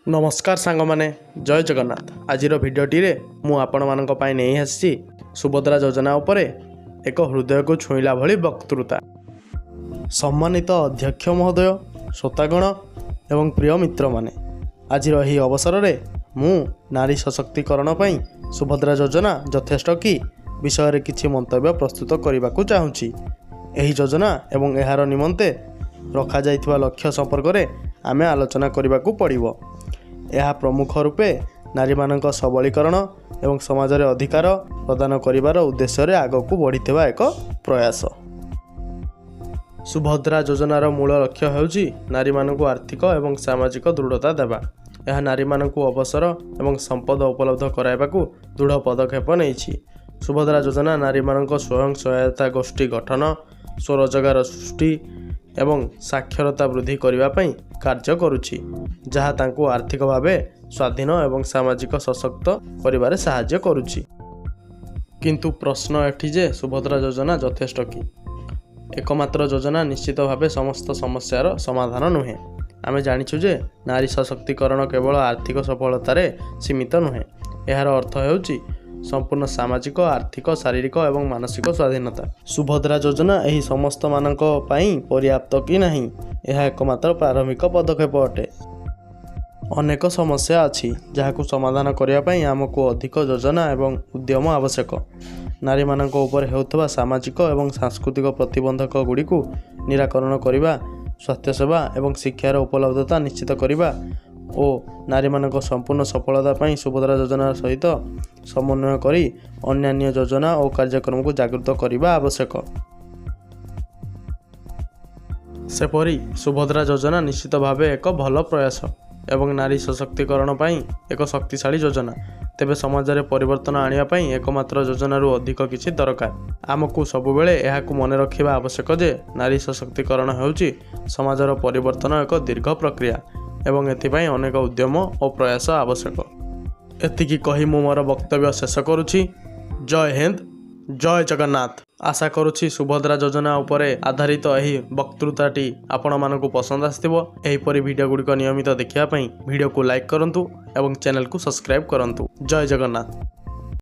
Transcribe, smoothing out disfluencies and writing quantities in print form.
ନମସ୍କାର ସାଙ୍ଗମାନେ, ଜୟ ଜଗନ୍ନାଥ। ଆଜିର ଭିଡ଼ିଓଟିରେ ମୁଁ ଆପଣମାନଙ୍କ ପାଇଁ ନେଇ ଆସିଛି ସୁଭଦ୍ରା ଯୋଜନା ଉପରେ ଏକ ହୃଦୟକୁ ଛୁଇଁଲା ଭଳି ବକ୍ତୃତା। ସମ୍ମାନିତ ଅଧ୍ୟକ୍ଷ ମହୋଦୟ, ଶ୍ରୋତାଗଣ ଏବଂ ପ୍ରିୟ ମିତ୍ରମାନେ, ଆଜିର ଏହି ଅବସରରେ ମୁଁ ନାରୀ ସଶକ୍ତିକରଣ ପାଇଁ ସୁଭଦ୍ରା ଯୋଜନା ଯଥେଷ୍ଟ କି ବିଷୟରେ କିଛି ମନ୍ତବ୍ୟ ପ୍ରସ୍ତୁତ କରିବାକୁ ଚାହୁଁଛି। ଏହି ଯୋଜନା ଏବଂ ଏହାର ନିମନ୍ତେ ରଖାଯାଇଥିବା ଲକ୍ଷ୍ୟ ସମ୍ପର୍କରେ ଆମେ ଆଲୋଚନା କରିବାକୁ ପଡ଼ିବ। ଏହା ପ୍ରମୁଖ ରୂପେ ନାରୀମାନଙ୍କ ସବଳୀକରଣ ଏବଂ ସମାଜରେ ଅଧିକାର ପ୍ରଦାନ କରିବାର ଉଦ୍ଦେଶ୍ୟରେ ଆଗକୁ ବଢ଼ିଥିବା ଏକ ପ୍ରୟାସ। ସୁଭଦ୍ରା ଯୋଜନାର ମୂଳ ଲକ୍ଷ୍ୟ ହେଉଛି ନାରୀମାନଙ୍କୁ ଆର୍ଥିକ ଏବଂ ସାମାଜିକ ଦୃଢ଼ତା ଦେବା। ଏହା ନାରୀମାନଙ୍କୁ ଅବସର ଏବଂ ସମ୍ପଦ ଉପଲବ୍ଧ କରାଇବାକୁ ଦୃଢ଼ ପଦକ୍ଷେପ ନେଇଛି। ସୁଭଦ୍ରା ଯୋଜନା ନାରୀମାନଙ୍କ ସ୍ୱୟଂ ସହାୟତା ଗୋଷ୍ଠୀ ଗଠନ, ସ୍ୱରୋଜଗାର ସୃଷ୍ଟି ଏବଂ ସାକ୍ଷରତା ବୃଦ୍ଧି କରିବା ପାଇଁ କାର୍ଯ୍ୟ କରୁଛି, ଯାହା ତାଙ୍କୁ ଆର୍ଥିକ ଭାବେ ସ୍ୱାଧୀନ ଏବଂ ସାମାଜିକ ସଶକ୍ତ କରିବାରେ ସାହାଯ୍ୟ କରୁଛି। କିନ୍ତୁ ପ୍ରଶ୍ନ ଏଠି ଯେ ସୁଭଦ୍ରା ଯୋଜନା ଯଥେଷ୍ଟ କି? ଏକମାତ୍ର ଯୋଜନା ନିଶ୍ଚିତ ଭାବେ ସମସ୍ତ ସମସ୍ୟାର ସମାଧାନ ନୁହେଁ। ଆମେ ଜାଣିଛୁ ଯେ ନାରୀ ସଶକ୍ତିକରଣ କେବଳ ଆର୍ଥିକ ସଫଳତାରେ ସୀମିତ ନୁହେଁ। ଏହାର ଅର୍ଥ ହେଉଛି ସମ୍ପୂର୍ଣ୍ଣ ସାମାଜିକ, ଆର୍ଥିକ, ଶାରୀରିକ ଏବଂ ମାନସିକ ସ୍ୱାଧୀନତା। ସୁଭଦ୍ରା ଯୋଜନା ଏହି ସମସ୍ତମାନଙ୍କ ପାଇଁ ପର୍ୟାପ୍ତ କି ନାହିଁ? ଏହା ଏକମାତ୍ର ପ୍ରାରମ୍ଭିକ ପଦକ୍ଷେପ ଅଟେ। ଅନେକ ସମସ୍ୟା ଅଛି ଯାହାକୁ ସମାଧାନ କରିବା ପାଇଁ ଆମକୁ ଅଧିକ ଯୋଜନା ଏବଂ ଉଦ୍ୟମ ଆବଶ୍ୟକ। ନାରୀମାନଙ୍କ ଉପରେ ହେଉଥିବା ସାମାଜିକ ଏବଂ ସାଂସ୍କୃତିକ ପ୍ରତିବନ୍ଧକ ଗୁଡ଼ିକୁ ନିରାକରଣ କରିବା, ସ୍ୱାସ୍ଥ୍ୟସେବା ଏବଂ ଶିକ୍ଷାର ଉପଲବ୍ଧତା ନିଶ୍ଚିତ କରିବା ଓ ନାରୀମାନଙ୍କ ସମ୍ପୂର୍ଣ୍ଣ ସଫଳତା ପାଇଁ ସୁଭଦ୍ରା ଯୋଜନା ସହିତ ସମନ୍ୱୟ କରି ଅନ୍ୟାନ୍ୟ ଯୋଜନା ଓ କାର୍ଯ୍ୟକ୍ରମକୁ ଜାଗୃତ କରିବା ଆବଶ୍ୟକ। ସେପରି ସୁଭଦ୍ରା ଯୋଜନା ନିଶ୍ଚିତ ଭାବେ ଏକ ଭଲ ପ୍ରୟାସ ଏବଂ ନାରୀ ସଶକ୍ତିକରଣ ପାଇଁ ଏକ ଶକ୍ତିଶାଳୀ ଯୋଜନା। ତେବେ ସମାଜରେ ପରିବର୍ତ୍ତନ ଆଣିବା ପାଇଁ ଏକମାତ୍ର ଯୋଜନାରୁ ଅଧିକ କିଛି ଦରକାର। ଆମକୁ ସବୁବେଳେ ଏହାକୁ ମନେ ରଖିବା ଆବଶ୍ୟକ ଯେ ନାରୀ ସଶକ୍ତିକରଣ ହେଉଛି ସମାଜର ପରିବର୍ତ୍ତନ ଏକ ଦୀର୍ଘ ପ୍ରକ୍ରିୟା ଏବଂ ଏଥିପାଇଁ ଅନେକ ଉଦ୍ୟମ ଓ ପ୍ରୟାସ ଆବଶ୍ୟକ। ଏତିକି କହି ମୁଁ ମୋର ବକ୍ତବ୍ୟ ଶେଷ କରୁଛି। ଜୟ ହିନ୍ଦ, ଜୟ ଜଗନ୍ନାଥ। ଆଶା କରୁଛି ସୁଭଦ୍ରା ଯୋଜନା ଉପରେ ଆଧାରିତ ଏହି ବକ୍ତୃତାଟି ଆପଣମାନଙ୍କୁ ପସନ୍ଦ ଆସିଥିବ। ଏହିପରି ଭିଡ଼ିଓ ଗୁଡ଼ିକ ନିୟମିତ ଦେଖିବା ପାଇଁ ଭିଡ଼ିଓକୁ ଲାଇକ୍ କରନ୍ତୁ ଏବଂ ଚ୍ୟାନେଲକୁ ସବସ୍କ୍ରାଇବ୍ କରନ୍ତୁ। ଜୟ ଜଗନ୍ନାଥ।